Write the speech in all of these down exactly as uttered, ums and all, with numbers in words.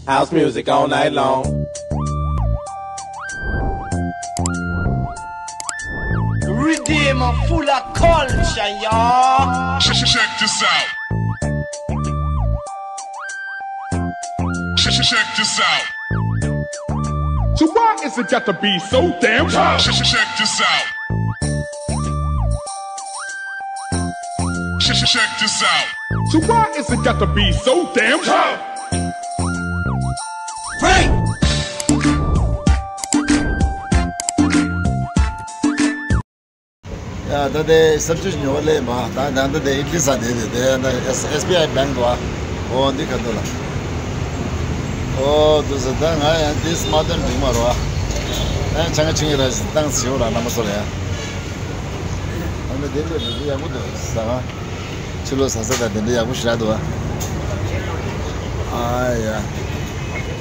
House music all night long. Riddim full of culture, y'all. Check, check, check this out. Check, check, check this out. So why is it got to be so damn tough? Check, check, check this out. Check, check, check this out. So why is it got to be so damn tough? Break! ཡ། ད་དེ་སབ་ཇུས་ཉོ་ལེ་མ། ད་ད་ད་དེ་ཨི་ཏི་ལི་ཟ་དེ་དེ་དེ་ད་ཨེས་ཨེས་བི་ཨའི་བེང་དུ་བ། འོ་འདི་ག་དུ་ལ། འོ་དུ་ཟ། ད་ང་ཡང་དེ་སྨ་དོན་འགྲིག་མ་རོ་བ། ཨ་ཆང་ཆིང་གི་ར་ཏང་སིའུ་ར་ན་མ་སོ་ར་ཡ། ཨ་མེ་དེ་འདྲ་དེ་ཡག་པོ་འདུག་ཟ་ང་། ཕྱི་ལོ་ཟ་ས་ད་དེ་འདྲ་ཡག་པོ་ཞིག་རག་འདུག་བ། ཨ་ཡ།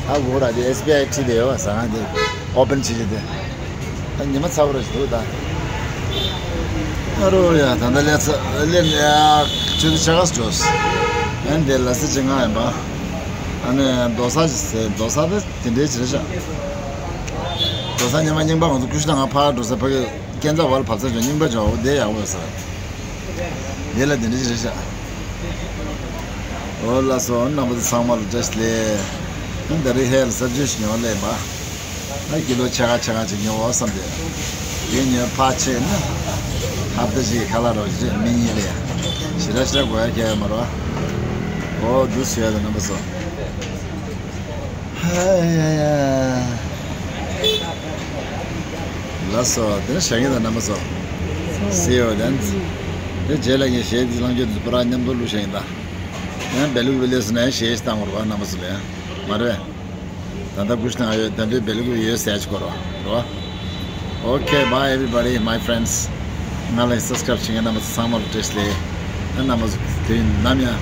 ཨ་འོ་ར་དེ་ཨེས་བི་ཨའི་ཁྲིད་དེ་ཡོད་བ། ཟ་ང་དེ་ཨོ་པན་བྱེད་ཀྱི་དེ། ད་ཉི་མ་ཚ་བོ་ར་ཞིག་འདུག་ད། ཨ་རོ་ཡ། ད་ད་ལས་ཚ་ལས་ཡ། ཆུ་དེ་ཆ་ག་སུ་འགྲོ། ཨན་དེ་ལ་སི་ཅི་ང་ཡིན་པ། ཨ་ནི་རྡོ་ས་ཅི་ཟེར། རྡོ་ས་དེ་དེ་འདྲའི་ཅི་རེད་ཤག་རྡོ་ས་ཉི་མ་རྙིང་པ་ང་ཚོ་ཀུ་ཤུ་ན་ང་ཕ་འགྲོ་ས་ཕ་གི་སྐས་འཛེག་བར་ལ་བབས་ཚར་བྱུང་། རྙིང་པ་བྱུང་། འོ་དེ་ཡག་པོ་ཡོད་ས་རེད། དེ་ལ་དེ་འདྲ་ཅི་རེད་ཤག་འོ་ལགས་སོ། རྣམ་པ་ཚོ་ཚང་མ་ལ་བཀྲ་ཤིས་བདེ་ལེགས། ད་རེས་ཧེ་ལ་སབ་ཇུས་ཤིག་ཉོ་ལེ་མ། ད་ཀི་ལོ་ཕྱེད་ཀ་ཕྱེད་ཀ་ཅིག་ཉོ་འོ་བསམ་སྟེ། དེ་ཉོས་ཕར་ཕྱིན་ན་ཧབ་ཏ་ཅིག་ག་ལ་རོགས་བྱེད། མི་གཉིས་ལ་ཞེ་དྲག་ཞེ་དྲག་དགོས་ཡ་གང་ཡང་མ་རེད་བ། འོ་འདུག་སེ་ཡོད་ད་རྣམ་པ་ཚོ། ཧ་ཡ་ཡ། ལགས་སོ། དེ་ནས་བཞག་གི་ད་རྣམ་པ་ཚོ། See you then། དེ་རྗེས་ལ་ངས་གཞས་འདི་ལངས་རྒྱུ་འདུག་པ་ར། མཉམ་དུ་བླུགས་བཞག་ཡིན་ད། ཡང་བེ་ལུག་བི་ལེ་སི་ནས་གཞས་ཤིག་བཏང་བར་བ་རྣམ་པ་ཚོ་ལ་ཡང་། མ་རེད། ད་ལྟ་ཀུ་ཤུ་ན་ང་ཡོད། ད་འདྲའི་བེ་ལུག་ཡོད་ཟེར་ཅིག་གོ་རོ། རོ། Okay, bye everybody, my friends. ང་ལ་subscribe་བྱེད་མཁན་རྣམ་པ་ཚང་མ་ལ་བཀྲ་ཤིས་བདེ་ལེགས། ཨ་རྣམ་པ་ཚོ་དུས་ནམ་ཡང་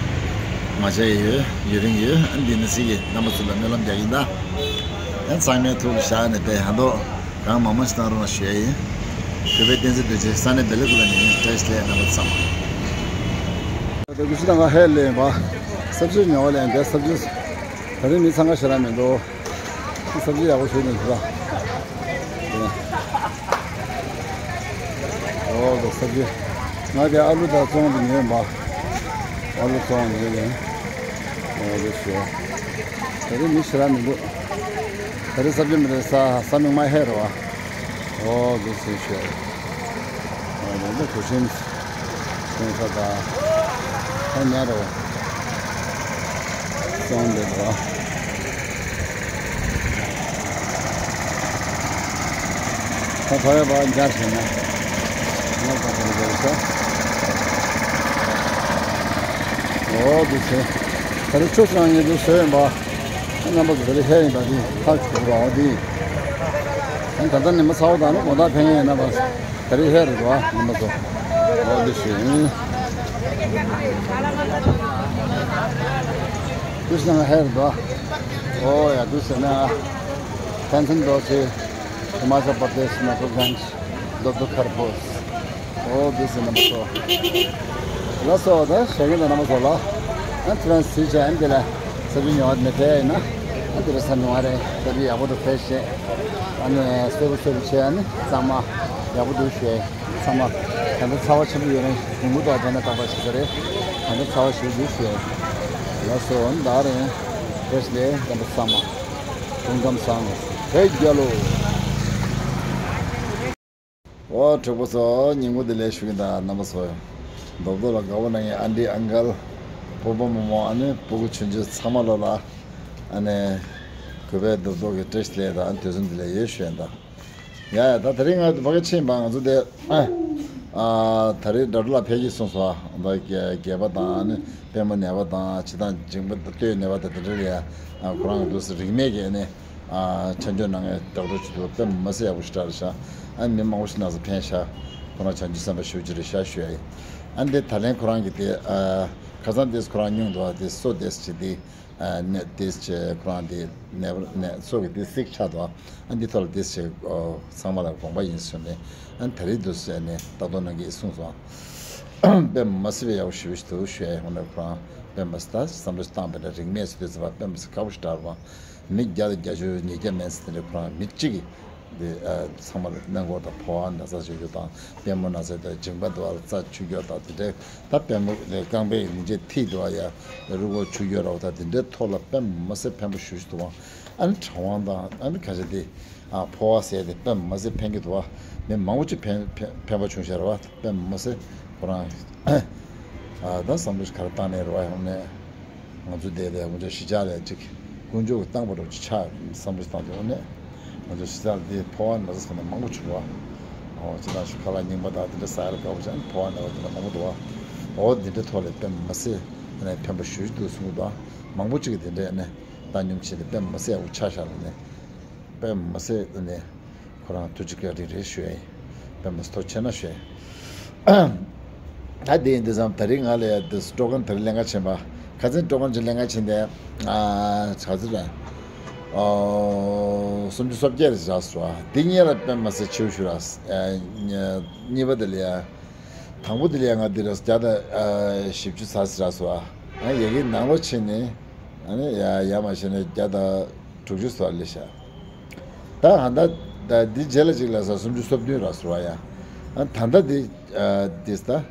མ་བྱ་ཡི་ཡོད། ཡུན་རིང་ཡོད། ཨ་འདི་ནི་སྲིད་ཀྱི་རྣམ་པ་ཚོ་ལ་སྨོན་ལམ་རྒྱག་གིན་ད། ཨ་ཚང་མའི་ཐུགས་ལ་བཞག་ནས་དཔེ་ཧ་འདོག་གང་མང་མང་ཞིག་བཏང་རོགས་ཞུ་ཡ་ཡིན། གུས་པའི་བསྟན་འཛིན་རྡོ་རྗེ་ས་གནས་བེ་ལུག་ལ་ནི་བཀྲ་ཤིས་བདེ་ལེགས་རྣམ་པ་ཚང་མ། ད་ཀུ་ཤུ་ན་ང་ཧེ་ལེ་བ། སབ་ཇུས་ཉོ་བ་ལེན་དེ་སབ་ཇུས། ད་རིང་མི་འཚང་ཁ་ཞེ་དྲག་མི་འདུག་སབ་ཇུས་ཡག་པོ་ཞིག་འདུག་ད། འོ་ད་སབ་ཇུས། ང་དེ་ཨ་ལུ་དང་བཙོང་དུ་ཉོས་མ། ཨ་ལུ་བཙོང་ཉོས་ཡིན། འོ་དེ་ཞུ། ད་རིང་མི་ཞེ་དྲག་མི་འདུག་ད་རིང་སབ་ཇུས་མི་རེད། ས་ས་མིག་དམར་ཧེ་རེད་བ། འོ་དེ་ཞུ་ཞུ། ཨ་རེ་འདི་གོ་ཆེན་ཆེན་ས་ད། ཨ་ཉ་རོ། སོང་འདི་རོ། ད་ཕ་བའི་བ་འཇར་ཞིག་ན། ང་ད་ཕ་བའི་བ་ས། འོ་དེ་ཆེ། ད་རེ་ཆུ་སང་ངེ་དུ་སོས་ཡིན་པ། རྣམ་པ་ཚོ་ད་རེ་ཧེ་ཡིན་པ་དེ་ཧ་གོ་རོ་འདི། ད་ད་ནི་མ་ཚ་བོ་ད་ནི་གོ་ད་ཕན་ཡིན་ན་པ། ད་རེས་ཧེ་རེད་དོ། རྣམ་པ་ཚོ། འོ་འདི་ཞུ་ཡིན། ཀུ་ཤུ་ན་ང་ཧེ་རེད་དོ། འོ་ཡ་འདུག་ཟེར་ན། ཕན་ཚུན་རྡོ་རྗེ། ཧི་མ་ཅལ་པར་དེཤ་མ་ཐུར་གྷན་ཇི། རྡོ་རྡོ་ཁར་པོ། འོ་འདུག་ཟེར་རྣམ་པ་ཚོ། ལགས་སོ། ད་ཞལ་ངན་དང་རྣམ་པ་ཚོ་ལ། ཨ་ཐུ་རན་སི་ཅན་དེ་ལ་ས་བྱི་ཉོ་བ་མེད་པས་ན། ཨ་དེ་ལ་ས་ཉོ་བ་རེད། ས་བྱི་ཡག་པོ་འདུག་ཕལ་ཆེར། ཨ་ནི་གསོལ་པོ་གསོལ་པོ་བྱས་ཨ་ནི་གཙང་མ་ཡག་པོ་འདུག་ཞུས། ཚང་མ་ད་ལྟ་ཚ་བ་ཆེན་པོ་ཡོད་རེད། ཉིན་གུང་ཐོག་དེ་ན་རྟག་པར་ཞིག་ས་རེད། ད་ལྟ་ཚ་བ་ཞིག་འདུག་ཞུས། ལགས་སོ། ད་རེད། བཀྲ་ཤིས་བདེ་ལེགས་རྣམ་པ་ཚང་མ། སྐུ་ཁམས་བཟང་། བོད་རྒྱལ་ལོ། འོ་གྲོགས་པོ་ཚོ། ཉིན་གུང་བདེ་ལེགས་ཞུ་གི་ཡིན་ད་རྣམ་པ་ཚོ། རྡོག་རྡོག་ལ་དགའ་བོ་གནང་མཁན་ཨན་ཊི་ཨང་ཀལ། སྤོ་བོ་རྨོ་མོ། ཨ་ནི་སྤུ་གུ་ཆུང་ཆུང་ཚང་མ་ལོ་ལ། ཨ་ནི་གུས་པའི་རྡོག་རྡོག་གི་བཀྲ་ཤིས་བདེ་ལེགས་དང་དུས་གསུམ་བདེ་ལེགས་ཡོད་ཞུ་ཡིན་ད། ཡ་ཡ། ད་དེ་རིང་ང་ཚོ་ཕ་གི་ཕྱིན་པ་ང་ཚོ་དེ། ཨ། ད་རེས་ཌོག་ཊར་ལགས་ཕེབས་ཀྱི་གསུངས་སོང་། ད་རྒྱས་པ་དང་ཨ་ནི་པུས་མོ་ནད་པ་དང་། བྱེད་སྟངས་མཇིང་པ་ལྟོའི་ནད་པ་དང་དེ་འདྲ་ལ་ཡ། ཁོ་རང་གི་འདུག་སེ་རིན་མེད་ཀྱི་ཨ་ནི། ཨ། ཆ་འཇོག་གནང་མཁན་ཌོག་ཊར་ཅིག་འདུག་དཔེ་མི་སྲིད་ཡག་པོ་ཞེ་དྲག་རེད་ཤག་ཨ་ནི་མི་མང་པོ་ཞིག་ནང་སོ་ཕན་ཤག་ཁོ་རང་བྱང་ཆུབ་སེམས་དཔའ་ཞེ་པོ་ཅིག་རེད་ཤག་ཞུ་ཡ་ཡིན། ཨ་ནི་དེ་ད་ལན་ཁོ་རང་གི་དེ། ཨ། ཁ་སང་དེས་ཁོ་རང་སྙུང་འདུག་ཨ་དེ་སོ་དེས་བྱས་དེ། ཨ། ནད་དེས་བྱས་ཁོ་རང་དེ་ནད་པ་ནད་སོ་གི་དེ་སིག་ཆགས་འདུག་ཨ་ནི་དེ་ཐོག་ལ་དེས་བྱས། ཨོ། ཚང་མ་ལ་དགོངས་པ་ཡིན་གསུངས་ནས། ཨ་ནི་ད་རེས་འདུག་ཟེར་ནས་ལྟ་རྟོག་གནང་གི་གསུངས་སོང་། དཔེ་མི་སྲིད་པའི་ཡག་པོ་ཞེ་པོ་ཞིག་འདུག་ཞུ་ཡ་ཡིན། ཁོ་རང་ དཔེ་མི་སྲིད་ད་བསམ་བློ་བཏང་བ་ཡིན་ན་རིན་མེད་ཟེར་དུས་ཙམ་པ་དཔེ་མི་སྲིད་ཁག་པོ་ཞིག་འདྲ་བ། མི་བརྒྱ་དང་བརྒྱད་ཅུ་ཉིས་བརྒྱ་མིན་ཟེར་དེ་འདྲ་ཁོ་རང་མི་གཅིག་གིས་འདི་ཚང་མ་ལ་གནོན་སྐོར་དང་འཕོ་བ་འདྲ་ས་བྱེད་རྒྱུ་དང་། དཔལ་མོ་ན་ཚ་དང་མཇིང་པ་འདི་བ་ལ་རྩ་ཆུ་སྐྱོར་དང་དེ་འདྲའི། ད་དཔལ་མོ་རྐང་པའི་ཉིན་བྱེད་མཐིལ་འདི་བ་ཡ་རུས་ཁོག་ཆུ་སྐྱོར་ར་བ་དང་དེ་འདྲའི་ཐོག་ལ་དཔེ་མི་སྲིད་ཕན་པོ་ཞུ་ཞུ་འདུག་བ། ཨ་ནི་གྲང་བ་དང་ཨ་ནི་ཁ་ཤས་དེ། ཨ་འཕོ་བ་ཟེར་དེ་དཔེ་མི་སྲིད་ཕན་གྱི་འདུག་བ། མི་མང་པོ་ཅིག་ཕན་ཕན་ཕན་པ་བྱུང་ཤག་རེད་བ། དཔེ་མི་སྲིད་ཁོ་རང་། ཨ་ད་བསམ་བློ་ཞིག་ག་རེ་བཏང་ནས་རེད་བ། ཡང་ནས་ང་ཚོ་འདས་པའི་ངོ་ཅག་གཞིས་ཆགས་ལ་ཅིག་དཀོན་མཆོག་གིས་བཏང་པ་འདྲ་ཅིག་ཆགས་བསམ་བློ་ཞིག་བཏང་དུས་ནས་ང་ཚོ་གཞིས་ཆགས་ལ་དེ་འཕོ་བ་མི་སྲིད་ས་ནས་མང་པོ་བྱུང་བ། ཨོ་ཅི་ད་ཞུ་ཁ་ལག་རྙིང་པ་དང་དེ་འདྲ་ཟ་ཡ་ལ་དགའ་པོ་བྱས་ནས་འཕོ་བ་ནས་བ་དེ་འདྲ་མང་པོ་འདུག་བ། ཨོ་དེ་འདྲའི་ཐོག་ལ་དཔེ་མི་སྲིད་ནས་ཕན་པ་ཞུ་ཞུ་འདུག་གསུངས་འདུག་མང་པོ་ཅིག་གིས་དེ་འདྲ་ནས་བཏང་སྙོམས་བྱས་ནས་དཔེ་མི་སྲིད་ཡག་པོ་ཆགས་ཤག་ལ་ནས། དཔེ་མི་སྲིད་ནས་ཁོ་རང་ཐུགས་རྗེ་བཀའ་དྲིན་རེད་ཞུ་ཡ་ཡིན། དཔེ་མི་སྲིད་ཐུགས་རྗེ་ཆེ་ན་ཞུ་ཡ་ཡིན། ད་དེ་ཡིན་དུས་ཙམ་ད་རིང་ང་ལ་ཡ་དེ་སྤྲོ་མཁན་དེ་རིང་ལས་ཀ་ཕྱིན་པ། ཁ་སང་སྤྲོ་མཁན་ཅིག་ལས་ཀ་ཕྱིན་ཏེ། ཨ་ག་ཚོད་རེད། ཨོ་སུམ་ཅུ་སོ་བརྒྱད་རེད་བཞག་སོང་། དེ་གཉིས་ལ་དཔེ་མི་སྲིད་ཆེ་བོ་ཞུ་ར། ཨ་གཉིས་པ་དེ་ལ་ཡ། དང་པོ་དེ་ལ་ཡ་ང་འདི་ར་བརྒྱ་དང་ཨ་བཞི་བཅུ་ཚར་ཟེར་ར་སོང་། ཨ་ཡ་གི་ནང་ལོགས་ཕྱིན་ནས་ཨ་ནི་ཡ་ཡ་མ་བྱས་ནས་བརྒྱ་དང་དྲུག་ཅུ་སོགས་སླེབས་ཤག་ད་ཧ་ད་ད་འདི་རྗེས་ལ་ཅིག་ལ་ས་སུམ་ཅུ་སོ་བདུན་རག་སོང་བ་ཡ། ཨ་ད་ལྟ་འདི་ཨ་འདི་ས་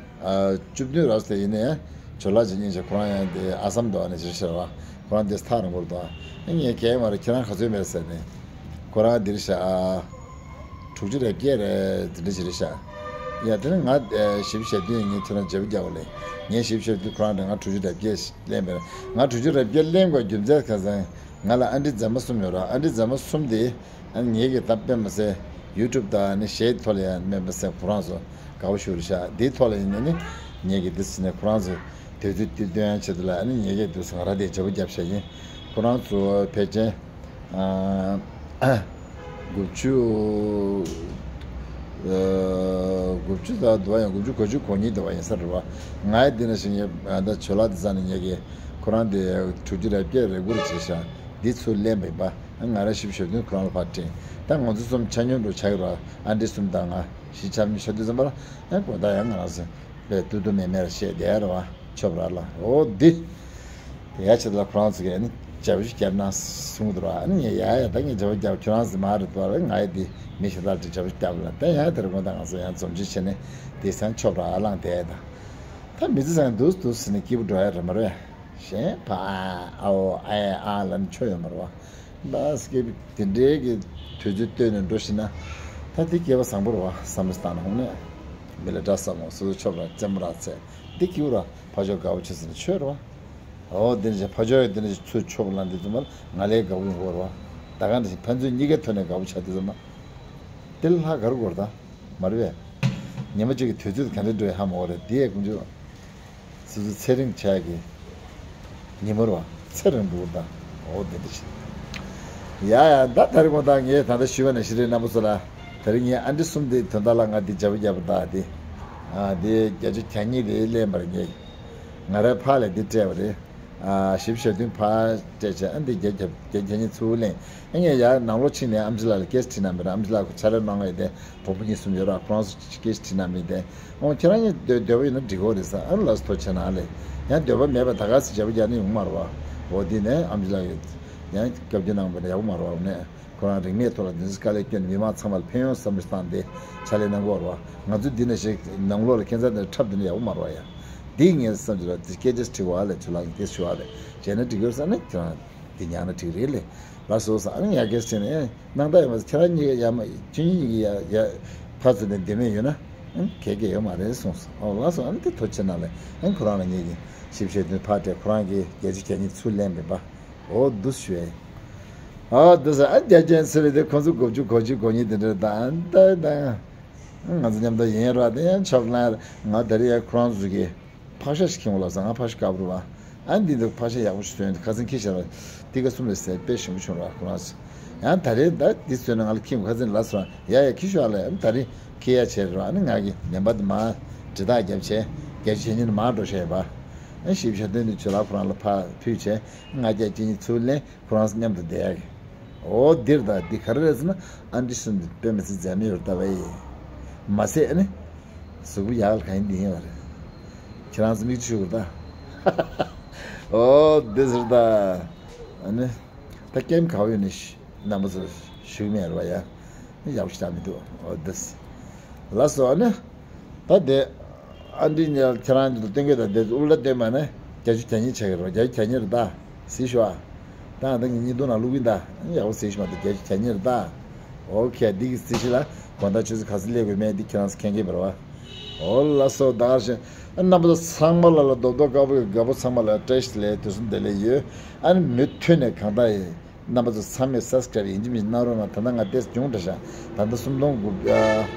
ཨ་བཅུ་བདུན་རག་སོང་། ཡིན་ནའི་ཇོ་ལགས་ཅིག་སྙིང་རྗེ་ཁོ་རང་ཡང་འདི་ཨ་སམ་འདྲ་བ་ནས་ཅིག་ཤར་བ། ཁོ་རང་འདི་ཐག་རིང་པོར་འདུག་ཨ་ངས་གས་མ་རེད། ཁྱེད་རང་ག་ཚོད་མེད་ཟེར་ནས་ཁོ་རང་འདིར་ཤ་ཨ་དྲུག་ཅུ་རེ་བརྒྱད་རེད་འདི་འདྲ་ཅིག་རེད་ཤག་ཡ་དེ་ནི་ང་ཞིབ་བཤད་དུས་ངས་ཁྱེད་རང་འཇབ་རྒྱག་པ་ལས་ངས་ཞིབ་བཤད་དུས་ཁོ་རང་འདྲ་ང་དྲུག་ཅུ་རེ་བརྒྱད་ལེན་པས། ང་དྲུག་ཅུ་རེ་བརྒྱད་ལེན་དགོས་རྒྱུ་མཚན་ཁ་སང་། ང་ལ་ཨ་འདྲི་མཛེས་མ་གསུམ་ཡོད་ར། ཨ་འདྲི་མཛེས་མ་གསུམ་དེ་ཨ་ངེད་ཀྱི་ད་དཔེ་མི་སྲིད་ཡུ་ཊུབ་དང་ཨ་ནི་གཞས་ཐོག་ལ་ཡང་དཔེ་མི་སྲིད་ཁོ་རང་ཚོ་དགའ་པོ་ཞུ་རེད་ཤག་འདིའི་ཐོག་ལ་ཡིན་ན་ནི་ངེད་ཀྱི་འདི་ཟིན་ནས་ཁོ་རང་ཚོ་དུས་ཚོད་འདི་སྟོན་ཡང་ཆེད་དུ་ལ་ཨ་ནི་ངེད་ཀྱི་འདུག་ང་རང་དེ་བྱ་བོ་རྒྱབ་བྱས་ཡིན། ཁོ་རང་ཚོ་ཕལ་ཆེར་ཨ་དགུ་བཅུ་ཨ་དགུ་བཅུ་ད་འདུག་བ། ཡང་དགུ་བཅུ་གོ་བཅུ་གོ་གཉིས་འདུག་བ། ཡིན་ས་རེད་བ། ང་ཡི་འདི་ན་ཞིག་ངས་ད་ཇོ་ལགས་འདི་ས་ནས་ངེད་ཀྱི་ཁོ་རང་དེ་དྲུག་ཅུ་རེ་བརྒྱད་རེ་དགུ་རེ་བྱས་ཤག་འདི་ཚུར་ལེན་པ་ཡིན་པ། ང་རང་ཞིབ་ཞབས་དུས་ཁོ་རང་ལ་ཕར་དྲན། ད་ང་ཚོ་གསུམ་ཆ་སྙོམས་འགྲོ་ཆགས་ཀྱི་ར། ཨ་འདྲི་གསུམ་དང་ང་ཞིབ་ཆ་མི་ཤ་དུས་ཙམ་པ་ལ་ཨ་དགོང་དག་ཡང་ང་རང་ཚོ་པའི་ཏུ་ཏུ་མེ་མེར་བཤད་བསྡད་ར་བ། ཆོབ་ར་ལ་འོ་འདི། དེ་ཡ་ཆེད་ལ་ཁོ་རང་ཚོ་གིས་ནི་བྱ་བ་ཞིག་བརྒྱབ་ན་གསུང་གི་འདུག་ར། ཨ་ནི་ངས་ཡ་ཡ་ད་ངས་བྱ་བ་བརྒྱབ་ཁྱོད་རང་ཚོ་མ་རེད་དོ་ར། ང་ཡི་འདི་མི་ཤ་སྟག་ཅིག་བྱ་བ་བརྒྱབ་ལ་ད་ཡ་དེར་དགོང་དག་ང་ཚོ་ཡང་འཛོམས་ཅིག་བྱས་ནས་དེ་སང་ཆོབ་ར་ཨ་ལང་དེ་ད། ད་མི་ཚེ་སང་འདུག་འདུག་ཟེར་ནས་སྐྱིད་པོ་འགྲོ་ཡ་རེད་མ་རེད། གཞན་ཕ་ཨ་ཨོ་ཨེ་ཨ་ལ་ནི་ཆོ་ཡོད་མ་རེད་བ། ད་སྐྱིད་པོ་དེ་འདྲའི་གི་དུས་ཚོད་བཏོན་ནས་འགྲོ་ཤེས་ན། ད་དེ་སྐལ་བ་བཟང་པོ་རེད་བ། བསམ་བློ་བཏང་ན་ཧོང་ནས་མི་ལ་འདྲ་བསམ་མོ་སོ་སོ་ཆོབ་ར་རྩེད་མོ་ར་ཚེ་འདི་སྐྱིད་པོ་ར་ཕ་ཆོ་དགའ་པོ་བྱེད་ཟེར་ནས་ཆོས་རེད་བ། ཨོ་དེ་འདྲ་བྱས་ཕ་ཆོ་ཡོད་དེ་འདྲ་བྱས་ཚུར་ཆོབ་ལ་འདི་ཚོ་མ་ང་ལས་དགའ་པོ་ཡོང་གི་རེད་བ། ད་ག་འདྲ་བྱས་ཕན་ཚུན་གཉིས་ཀའི་ཐོག་ནས་དགའ་པོ་ཆགས་དུས་ཙམ་ན། དེ་ལ་ལྷག་ག་རེ་དགོས་རེད་ད། མ་རེད་པས། ཉི་མ་གཅིག་གི་དུས་ཚོད་ག་འདྲ་འགྲོ་ཡ་ཧ་མ་གོ་རེད་དེ་ཡས་ཀུན་སྤྱོད། སོ་སོ་ཚེ་རིང་ཆགས་ཀྱི། ཉི་མ་རེད་བ། ཚེ་རིང་པོ་ད། འོ་དེ་འདྲ་ཞིག་ཡ་ཡ་ད་ད་རེས་དགོང་དག་ངས་ད་ལྟ་ཞུས་པ་ནང་བཞིན་རེད་རྣམ་པ་ཚོ་ལ། ད་རེས་ངས་ཨ་འདྲི་གསུམ་དེ་དོན་དག་ལ་ང་འདི་བྱ་བ་བརྒྱབ་པ་ད་དེ། ཨ་དེ་བརྒྱད་ཅུ་གྱ་གཉིས་དེ་ལེན་པར་ངས། ང་རའི་ཕ་ལས་འདི་སྤྲད་པ་རེད། ཨ་ཞིབ་བཤད་དུས་ཕར་སྤྲད་བྱས་ཨ་འདི་བརྒྱད་བརྒྱ་བརྒྱད་བརྒྱ་ཉིས་ཚུར་ལེན། ཨ་ངས་ཡར་ནང་ལོགས་ཕྱིན་ནས་ཨམ་ཆི་ལགས་ལ་སྐད་ཆ་དྲིས་ན་མེད་ར། ཨམ་ཆི་ལགས་ཁོ་ཆ་རེ་གནང་བས་དེ་བུ་མོ་གཉིས་གསུམ་ཡོད་ར། ཁོ་རང་ཚོ་སྐད་ཆ་དྲིས་ན་མེད་དེ། ཨོ་ཁྱེད་རང་གཉིས་འདོད་འདོད་པ་ཡོད་ན་འགྲིག་གོ་རེད་ས། ཨ་ལགས་སོ་ཐུགས་རྗེ་ཆེ་གནང་ལེ། ཡང་འདོད་པ་མེད་པ་ད་ག་སེ་བྱ་བ་རྒྱག་ནི་ཡོང་མ་རེད་བ། འོ་དེ་ནས་ཨམ་ཆི་ལགས་ཀྱིས་ཡང་བཀའ་བཀྱོན་གནང་བས་ན་ཡག་པོ་མ་རེད་བ། ནས་ཁོ་རང་རིན་མེད་ཐོག་ལ་འདི་འདྲ་དཀའ་ལས་བསྐྱོན་ནས་མི་མང་ཚང་མ་ལ་ཕན་ཡོན་བསམ་བློ་བཏང་སྟེ་ཕྱག་ལས་གནང་གི་ཡོད་རེད་བ། ང་ཚོ་འདི་ནས་ཞིག་ནང་ལོགས་ལ་ཁྱད་མཚར་འདི་འཁྲབ་འདི་ནས་ཡག་པོ་མ་རེད་བ་ཡ། འདི་ངས་བསམ་གྱི་རེད། འདི་སྐད་ཆ་དྲི་བ་ལས་ཇོ་ལགས་ཀྱིས་སྐད་ཆ་ཞུ་བ་ལས་བྱས་ན་འགྲིག་ཡོད་ས་ནས་ཁྱེད་རང་འདི་ཉག་ན་འགྲིག་རེད་ལས། ལགས་སོ་ས་ཨ་ནི་ཡ་སྐད་ཆ་དྲིས་ནས་སྣང་དག་ཡོད་མ་ཟད་ཁྱེད་རང་གཉིས་ཀ་ཡ་མ་ཁྱེད་གཉིས་གཉིས་ཀ་ཡ་ཡ་ཕར་ཚུར་ནས་འདི་མེད་ཡོད་ན་ཨ་ནི་གལ་གལ་ཡོད་མ་རེད་གསུངས་སོ། ཨོ་ལགས་སོ། ཨ་ནི་དེ་ཐུགས་རྗེ་ཆེ་གནང་ལས་ཨ་ནི་ཁོ་རང་ལ་ངེད་ཀྱིས་ཞིབ་བཤད་དོན་ཕར་སྤྲད། ཁོ་རང་གིས་བརྒྱད་ཅུ་གྱ་གཉིས་ཚུར་ལེན་པའི་པ། འོ་འདུག་ཞུ་ཡ་ཡིན། ཨ་འདུག་ཟེར་ཨ་རྒྱ་ཅན་ཟེར་བའི་དེ་ཁོང་ཚོ་དགུ་བཅུ་གོ་གཅིག་གོ་གཉིས་དེ་འདྲ་དང་ད་ད་ང་ཚོ་མཉམ་དུ་ཡིན་ར། དེ་ཡང་ཆོབ་ལ་ང་ད་རེས་ཡ་ཁོ་རང་ཚོ་གི་ཕག་ཤ་ཞིག་ཁྱེར་འོང་ལབ་ཟེར། ང་ཕག་ཤ་དཀར་པོ་རེད་བ། ཨ་འདི་འདུག་ཕག་ཤ་ཡག་པོ་ཞིག་བཟོས་འདུག་ཁ་སང་ཁྱེར་ཤག་ར། ཏི་ཀ་གསུམ་རེ་ཟེར་དཔེ་ཞིམ་པོ་བྱུང་ར་ཁོ་རང་ཚོ། ཡང་ད་རེས་ད་འདི་བཟོས་ན་ང་ལ་ཁྱེར་ཁ་སང་ལབ་སོང་ར། ཡ་ཡ་ཁྱེར་ཤོག་ཨ་ལ་ཡ་ད་རེས་ཁྱེར་ཡ་བྱས་ར། ཨ་ནི་ང་གི་ལེན་པ་དེ་མར་འབྲི་རྟགས་བརྒྱབ་བྱས་བརྒྱད་ཅུ་གྱ་གཉིས་ནས་མར་འགྲོ་བྱས་པ། ཨ་ཞིབ་ཆ་སྟོན་དུས་ཇོ་ལགས་ཁོ་རང་ལ་ཕར་ཕུལ་བྱས་ང་བརྒྱད་ཅུ་གྱ་གཉིས་ཚུར་ལེན། ཁོ་རང་ཚོ་མཉམ་དུ་བསྡད་ཡག་གི། འོ་འདིར་ད་འདི་ག་རེ་རེད་ཟེར་ན་ཨ་འདྲི་གསུམ་འདི་དཔེ་མི་སྲིད་མཛེས་མ་ཡོད་ལྟ་བས། མ་ཟད་ཨ་ནི་གཟུགས་པོ་ཡག་ལ་གང་ཡིན་འདི་ཡིན་པ་རེད། ཁྱེད་རང་ཚོ་མིག་ཆུ་ཤོར་ད། ཨོ་འདི་ཟེར་ད། ཨ་ནི། ད་ཀེམ་ག་བ་ཡོད་ནི་ཤི་རྣམ་པ་ཚོ་ཞུགས་མེད་ར་བ་ཡ། ཡག་པོ་ཞིག་ད་མི་འདུག་ཨོ་འདི། ལགས་སོ་ཨ་ནི། ད་དེ། ཨ་འདི་ཉལ་ཁྱེད་རང་ཚོ་སྟོན་གྱི་ད་དེ་ཨུ་ལ་སྟོན་མ་ནི། བརྒྱད་ཅུ་གྱ་གཉིས་ཆགས་ཀྱི་རེད་བ། བརྒྱད་ཅུ་གྱ་གཉིས་རེད་ད། སྲིད་ཤོག་ཨ། ད་ང་ད་ངའི་ཉིན་ཐོ་ནང་བླུག་གིན་ད། ཡག་པོ་སྲིད་ཤོག་མ་ད་བརྒྱད་ཅུ་གྱ་གཉིས་རེད་ད། ཨོ་ཁེ་འདི་གི་སྲིད་ཤི་ལ། དགོང་དག་ཆུ་ཚོད་ག་ཚོད་སླེབས་དགོས་མེད་འདི་ཁྱེད་རང་ཚོ་མཁྱེན་གྱི་མ་རེད་བ། ཨོ་ལགས་སོ་ད་ག་རེ་བྱས། རྣམ་པ་ཚོ་ཚང་མ་ལ་ལ་རྡོབ་རྡོབ་དཀར་པོ་གི་དགའ་པོ་ཚང་མ་ལ་བཀྲ་ཤིས་བདེ་ལེགས་དུས་གསུམ་བདེ་ལེགས་ཡོད། ཨ་ནི་མུ་མཐུད་ནས་གང་ལྟར་ཡིན། རྣམ་པ་ཚོ་ཚང་མས་སབ་སི་ཀ་རེབ་ཡིན་གཅིག་མིན་གཅིག་གནང་རོགས་གནང་། ད་ལྟ་ང་ཏོག་ཙམ་གྱོང་འདྲ་ཤག་ད་ལྟ་སུམ་སྟོང་དགུ། ཨ།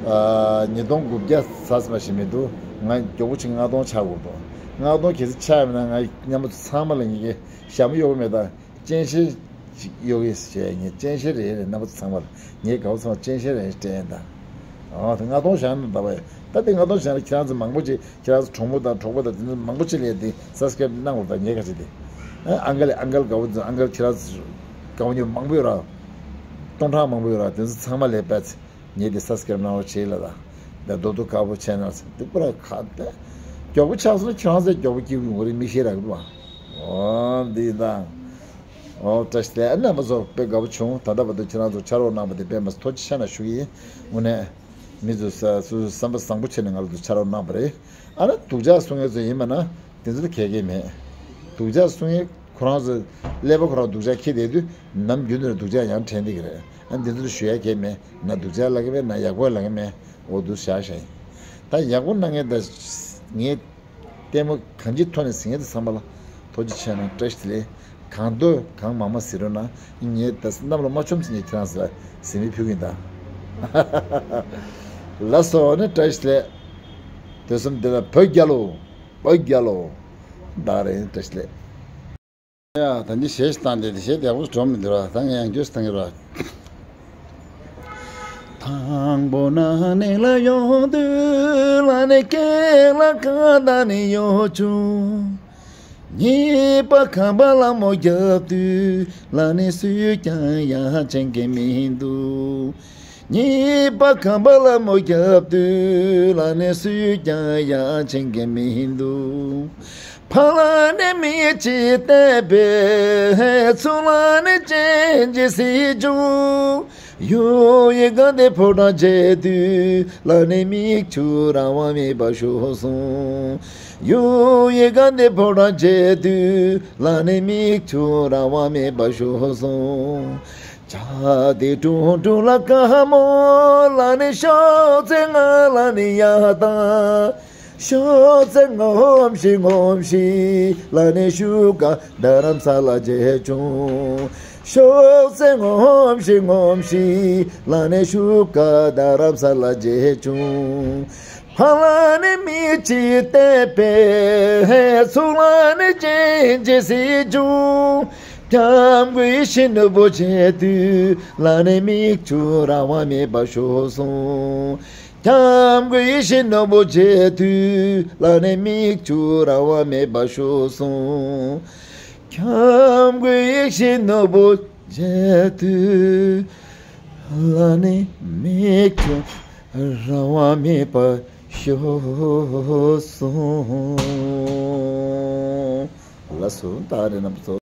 ཨ། ཉིས་སྟོང་དགུ་བརྒྱ་ཟ་ཟིན་པ་ཞིག་མི་འདུག་ང་མགྱོགས་པོ་ཅིག་ལྔ་སྟོང་ཆགས་དགོས་འདུག་ལྔ་སྟོང་གལ་སྲིད་ཆགས་ཡོད་ན་ང་རྣམ་པ་ཚོ་ཚང་མ་ལ་ངེད་ཀྱིས་ཞྭ་མོ་གཡོག་གི་མེད་ད། སྤྱན་ཤེལ་ཅིག་གཡོག་གི་བྱས། ངས་སྤྱན་ཤེལ་རེ་རེ་རྣམ་པ་ཚོ་ཚང་མ་ལ་ངས་དགའ་པོ་ཚང་མ་སྤྱན་ཤེལ་རེ་རེ་སྤྲད་ཡིན་ད། ཨ། ད་ལྔ་སྟོང་བཞག་ན་ད་བས། ད་དེ་ལྔ་སྟོང་བཞག་ན་ཁྱེད་རང་ཚོ་མང་པོ་ཅིག་ཁྱེད་རང་ཚོ་གྲོགས་པོ་དང་གྲོགས་པོ་དང་དེ་ཚོ་མང་པོ་ཅིག་ལས་དེ་སབ་སི་ཀ་རེབ་གནང་དགོས་ད། ངས་ག་ཅི་དེ། ཨ། ཨང་ཀལ་ཨང་ཀལ་དགའ་པོ་ཚོ། ཨང་ཀལ་ཁྱེད་རང་ཚོ་དགའ་པོ་ཉོ་མང་པོ་ཡོད་ར། སྟོང་ཕྲག་མང་པོ་ཡོད་ར། དེ་ཚོ་ཚང་མ་ལས་པས་ངས་དེ་སབ་སི་ཀ་རེབ་གནང་རོགས་བྱེད་ལ་ད། ད་རྡོག་རྡོག་དཀར་པོ་ཆེ་ན་ཚེ་དེ་པུ་ར་ཁ་ད། མགྱོགས་པོ་ཆགས་སོང་ན་ཁྱེད་རང་ཚོ་མགྱོགས་པོ་སྐྱིད་པོ་ཡོང་གི་རེད། མི་ཤེས་ར་གི་འདུག་བ། ཨོ་འདི་ད། ཨོ་བཀྲ་ཤིས་བདེ་ལེགས། རྣམ་པ་ཚོ་དཔེ་དགའ་པོ་བྱུང་། ད་ལྟ་བར་དུ་ཁྱེད་རང་ཚོ་ཕྱག་རོགས་གནང་བ་དེ་དཔེ་མ་ཐུགས་རྗེ་ཆེ་གནང་ཞུ་གི་ཡིན། དངོས་གནས། མི་ཚོ་ས་སོ་སོའི་བསམ་པ་བཟང་པོ་བྱས་ནས་ང་ལ་ཚོ་ཕྱག་རོགས་གནང་བ་རེད། ཨ་ནི་སྡུག་ཅག་གསུང་མཁན་ཚོ་ཡིན་པ་ན་དེ་ཚོ་ལ་གལ་གལ་མེད། སྡུག་ཅག་གསུང་མཁན་ཁོ་རང་ཚོ་ཀླད་པ་ཁོ་རང་སྡུག་ཅག་འཁྱེར་བསྡད་དུས་ནམ་རྒྱུན་དུ་སྡུག་ཅག་ཡང་དྲན་བསྡད་ཀྱི་རེད། ཨ་ནི་དེ་ཚོ་ལ་ཞུ་ཡ་གལ་མེད། ན་སྡུག་ཅག་ལབ་ཀྱི་མེད། ན་ཡག་པོ་ལབ་ཀྱི་མེད། འོ་འདུག་བཞག་བཞག་ཡིན། ད་ཡག་པོ་གནང་མཁན་ད་ངས། ལྟད་མོ་གང་ཅིའི་ཐོག་ནས་གཟིགས་མཁན་དེ་ཚང་མ་ལ་ཐུགས་རྗེ་ཆེ་གནང་། བཀྲ་ཤིས་བདེ་ལེགས། གང་འདོད་གང་མང་མང་གཟིགས་རོགས་གནང་། ངས་ད་གནམ་ལ་མ་བཅོམ་ཚེ་ངས་ཁྱེད་རང་ཚོ་ལ་གཟིགས་མོ་ཕུལ་གྱི་ཡིན་ད། ལགས་སོ་ནི། བཀྲ་ཤིས་བདེ་ལེགས། དུས་གསུམ་བདེ་ལེགས། བོད་རྒྱལ་ལོ། བོད་རྒྱལ་ལོ། ད་རེད། བཀྲ་ཤིས་བདེ་ལེགས། ཡ། ད་འདི་གཞས་ཤིག་བཏང་སྟེ། འདི་གཞས་བདེ་པོ་འགྲོ་མི་འདུག་ར། ད་ངས་ཡང་བསྐྱར་བཏང་གི་ར། དང་པོ་ན་ནིང་ལ་ཡོང་དུས་ལ་ནི་སྐེག་ལ་ཁ་བཏགས་ནི་གཡོག་བྱུང་། གཉིས་པ་ཁམས་པ་ལ་མོ་རྒྱབ་དུས་ལ་ནི་སུས་ཀྱང་ཡང་མཁྱེན་གྱི་མི་འདུག་གཉིས་པ་ཁམས་པ་ལ་མོ་རྒྱབ་དུས་ལ་ནི་སུས་ཀྱང་ཡང་མཁྱེན་གྱི་མི་འདུག་ཕ་ལ་ནི་མིག་གཅིག་བལྟས་པས་ཚུར་ལ་ནི་སྤྱན་གཅིག་གཟིགས་བྱུང་། གཡུ་ཡི་དགའ་ལྡན་ཕོ་བྲང་མཇལ་དུས་ལ་ནི་མིག་ཆུ་རང་དབང་མེད་པར་ཤོར་སོང་། གཡུ་ཡི་དགའ་ལྡན་ཕོ་བྲང་མཇལ་དུས་ལ་ནི་མིག་ཆུ་རང་དབང་མེད་པར་ཤོར་སོང་། བྱ་དེ་ཀྲུང་ཀྲུང་ལ་དཀར་མོ་ལ་ནི་ཤོག་ཙེ་ང་ལ་ནི་ཡ་དང་། ཤོག་ཙེ་ངོམ་ཤིག་ངོམ་ཤིག་ལ་ནི་ཤུག་ག་རྡ་རམ་ས་ལ་མཇལ་བྱུང་། ཤོག་ཙེ་ངོམ་ཤིག་ངོམ་ཤིག་ལ་ནི་ཤུག་ག་རྡ་རམ་ས་ལ་མཇལ་བྱུང་། ཕ་ལ་ནི་མིག་གཅིག་བལྟས་པས་ཚུར་ལ་ནི་སྤྱན་གཅིག་གཟིགས་བྱུང་། ཁམས་ཀྱི་ཡིད་བཞིན་ནོར་བུ་མཇལ་དུས་ལ་ནི་མིག་ཆུ་རང་དབང་མེད་པར་ཤོར་སོང་། ཁམས་ཀྱི་ཡིད་བཞིན་ནོར་བུ་མཇལ་དུས་ལ་ནི་མིག་ཆུ་རང་དབང་མེད་པར་ཤོར་སོང་། ཁམས་ཀྱི་ཡིད་བཞིན་ནོར་བུ་མཇལ་དུས་ལ་ནི་མིག་ཆུ་རང་དབང་མེད་པར་ཤོར་སོང་། ལགས་སོ། ད་རེས་རྣམ་པ་ཚོ།